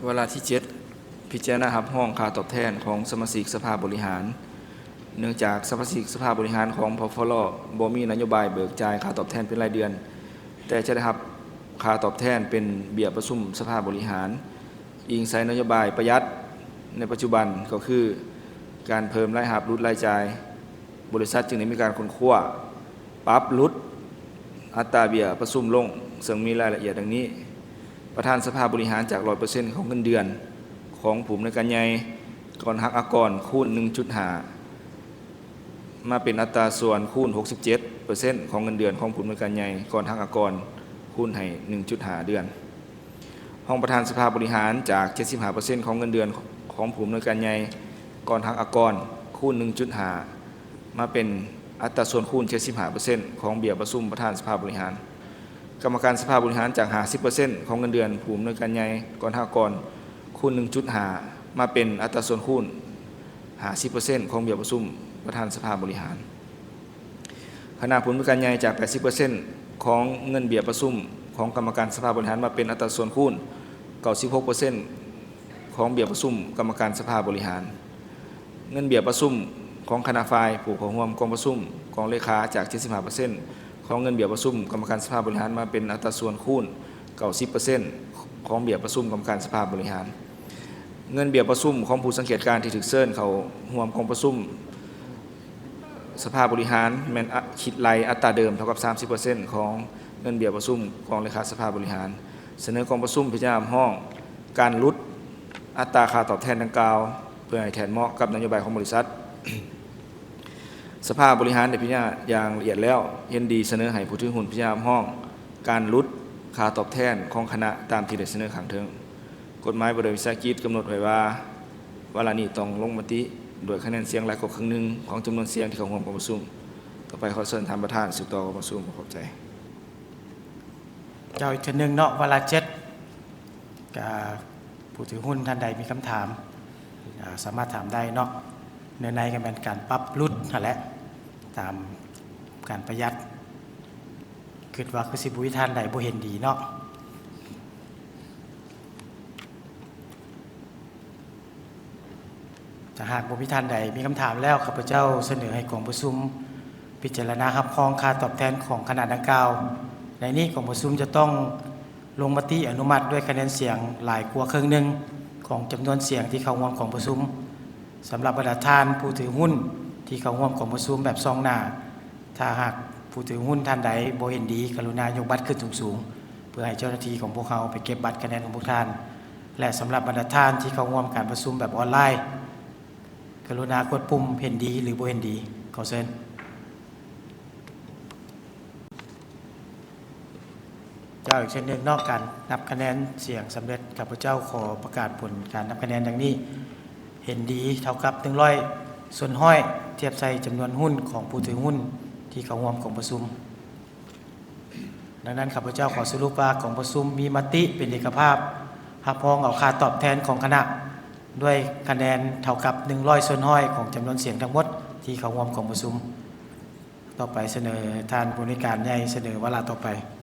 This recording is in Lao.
ວາລະທີເຈັດ ພິຈາລະນາຮັບຮອງຄ່າຕອບແທນຂອງສະມາຊິກສະພາບໍລິຫານ. ເນື່ອງຈາກສະມາຊິກສະພາບໍລິຫານຂອງ ພຟລ ບໍ່ມີນະໂຍບາຍເບີກຈ່າຍຄ່າຕອບແທນເປັນລາຍເດືອນ, ແຕ່ຈະໄດ້ຮັບຄ່າຕອບແທນເປັນເບ້ຍປະຊຸມສະພາບໍລິຫານ, ອີງໃສ່ນະໂຍບາຍປະຢັດໃນປັດຈຸບັນ ກໍຄືການເພີ່ມລາຍຮັບ ຫຼຸດລາຍຈ່າຍ. ບໍລິສັດຈຶ່ງໄດ້ມີການຄົ້ນຄວ້າ ປັບຫຼຸດອັດຕາເບ້ຍປະຊຸມລົງ, ເຊິ່ງມີລາຍລະອຽດດັ່ງນີ້: ປະທານສະພາບໍລິຫານຈາກ ຮ້ອຍເປີເຊັນ ຂອງເງິນເດືອນຂອງຜູ້ອຳນວຍການໃຫຍ່ ກ່ອນຫັກອາກອນ ຄູນ ໜຶ່ງຈຸດຫ້າ ມາເປັນອັດຕາສ່ວນ ຄູນ ຫົກສິບເຈັດເປີເຊັນ ຂອງເງິນເດືອນຂອງຜູ້ອຳນວຍການໃຫຍ່ ກ່ອນຫັກອາກອນ ຄູນໃຫ້ ໜຶ່ງຈຸດຫ້າເດືອນ. ຮອງປະທານສະພາບໍລິຫານຈາກ ເຈັດສິບຫ້າເປີເຊັນ ຂອງເງິນເດືອນຂອງຜູ້ອຳນວຍການໃຫຍ່ ກ່ອນຫັກອາກອນ ຄູນ ໜຶ່ງຈຸດຫ້າ ມາເປັນອັດຕາສ່ວນ ຄູນ ເຈັດສິບຫ້າເປີເຊັນ ຂອງເບ້ຍປະຊຸມປະທານສະພາບໍລິຫານ. ກຳມະການສະພາບໍລິຫານຈາກ ຫ້າສິບເປີເຊັນ ຂອງເງິນເດືອນຜູ້ອຳນວຍການໃຫຍ່ ກ່ອນຫັກອາກອນ ຄູນ ໜຶ່ງຈຸດຫ້າ ມາເປັນອັດຕາສ່ວນ ຄູນ ຫ້າສິບເປີເຊັນ ຂອງເບ້ຍປະຊຸມປະທານສະພາບໍລິຫານ. ຄະນະຜູ້ອຳນວຍການໃຫຍ່ຈາກ ແປດສິບເປີເຊັນ ຂອງເງິນເບ້ຍປະຊຸມຂອງກຳມະການສະພາບໍລິຫານ ມາເປັນອັດຕາສ່ວນ ຄູນ ເກົ້າສິບຫົກເປີເຊັນ ຂອງເບ້ຍປະຊຸມກຳມະການສະພາບໍລິຫານ. ເງິນເບ້ຍປະຊຸມຂອງຄະນະຝ່າຍຜູ້ເຂົ້າຮ່ວມກອງປະຊຸມ ກອງເລຂາ ຈາກ ເຈັດສິບຫ້າເປີເຊັນ ຂອງເງິນເບ້ຍປະຊຸມກຳມະການສະພາບໍລິຫານ ມາເປັນອັດຕາສ່ວນ ຄູນ ເກົ້າສິບເປີເຊັນ ຂອງເບ້ຍປະຊຸມກຳມະການສະພາບໍລິຫານ. ເງິນເບ້ຍປະຊຸມຂອງຜູ້ສັງເກດການທີ່ຖືກເຊີນເຂົ້າຮ່ວມກອງປະຊຸມ ສະພາບໍລິຫານແມ່ນ ອະ ຄິດໄລ່ອັດຕາເດີມເທົ່າກັບ ສາມສິບເປີເຊັນ ຂອງເງິນເບ້ຍປະຊຸມກອງເລຂາສະພາບໍລິຫານ. ສະເໜີກອງປະຊຸມພິຈາລະນາຮັບຮອງການຫຼຸດອັດຕາຄ່າຕອບແທນດັ່ງກ່າວ ເພື່ອໃຫ້ແທດເໝາະກັບນະໂຍບາຍຂອງບໍລິສັດ. ສະພາບໍລິຫານໄດ້ພິຈາລະນາຢ່າງລະອຽດແລ້ວ ເຫັນດີສະເໜີໃຫ້ຜູ້ຖືຫຸ້ນພິຈາລະນາຮັບຮອງການຫຼຸດຄ່າຕອບແທນຂອງຄະນະຕາມທີ່ໄດ້ສະເໜີຂ້າງເທິງ. ກົດໝາຍວ່າດ້ວຍວິສາຫະກິດກຳນົດໄວ້ວ່າ ວາລະນີ້ຕ້ອງລົງມະຕິດ້ວຍຄະແນນສຽງຫຼາຍກວ່າເຄິ່ງໜຶ່ງຂອງຈຳນວນສຽງທີ່ເຂົ້າຮ່ວມກອງປະຊຸມ. ຕໍ່ໄປຂໍເຊີນທ່ານປະທານສືບຕໍ່ກອງປະຊຸມ. ຂອບໃຈ. ເຈົ້າ ອີກເທື່ອໜຶ່ງເນາະ ວາລະເຈັດ ກະຜູ້ຖືຫຸ້ນທ່ານໃດມີຄຳຖາມ ອາ ສາມາດຖາມໄດ້ເນາະ. ເນື້ອໃນກໍແມ່ນການປັບຫຼຸດຫັ້ນແຫຼະ ຕາມການປະຢັດ. ຄິດວ່າຄືຊິບໍ່ມີທ່ານໃດບໍ່ເຫັນດີເນາະ. ຖ້າຫາກບໍ່ມີທ່ານໃດມີຄຳຖາມແລ້ວ, ຂ້າພະເຈົ້າສະເໜີໃຫ້ກອງປະຊຸມພິຈາລະນາຮັບຮອງຄ່າຕອບແທນຂອງຄະນະດັ່ງກ່າວ. ໃນນີ້ກອງປະຊຸມຈະຕ້ອງລົງມະຕິອະນຸມັດດ້ວຍຄະແນນສຽງຫຼາຍກວ່າເຄິ່ງໜຶ່ງຂອງຈຳນວນສຽງທີ່ເຂົ້າຮ່ວມກອງປະຊຸມ. ສຳລັບບັນດາທ່ານຜູ້ຖືຫຸ້ນທີ່ເຂົ້າຮ່ວມກອງປະຊຸມແບບສ່ອງໜ້າ, ຖ້າຫາກຜູ້ຖືຫຸ້ນທ່ານໃດບໍ່ເຫັນດີ, ກະລຸນາຍົກບັດຂຶ້ນສູງໆ ເພື່ອໃຫ້ເຈົ້າໜ້າທີ່ຂອງພວກເຮົາໄປເກັບບັດຄະແນນຂອງພວກທ່ານ. ແລະ ສຳລັບບັນດາທ່ານທີ່ເຂົ້າຮ່ວມການປະຊຸມແບບອອນລາຍ, ກະລຸນາກົດປຸ່ມເຫັນດີ ຫຼື ບໍ່ເຫັນດີ. ຂໍເຊີນ. ເຈົ້າ ອີກເຊັ່ນໜຶ່ງເນາະ, ການນັບຄະແນນສຽງສຳເລັດ. ຂ້າພະເຈົ້າຂໍປະກາດຜົນການນັບຄະແນນດັ່ງນີ້: ເຫັນດີເທົ່າກັບ ໜຶ່ງຮ້ອຍສ່ວນຮ້ອຍ ທຽບໃສ່ຈຳນວນຫຸ້ນຂອງຜູ້ຖືຫຸ້ນທີ່ເຂົ້າຮ່ວມກອງປະຊຸມ. ດັ່ງນັ້ນ ຂ້າພະເຈົ້າຂໍສະຫຼຸບວ່າກອງປະຊຸມມີມະຕິເປັນເອກະພາບ ຮັບຮອງເອົາຄ່າຕອບແທນຂອງຄະນະ ດ້ວຍຄະແນນເທົ່າກັບ ໜຶ່ງຮ້ອຍສ່ວນຮ້ອຍຂອງຈຳນວນສຽງທັງໝົດທີ່ເຂົ້າຮ່ວມກອງປະຊຸມ. ຕໍ່ໄປສະເໜີທ່ານຜູ້ອຳນວຍການໃຫຍ່ສະເໜີວາລະຕໍ່ໄປ.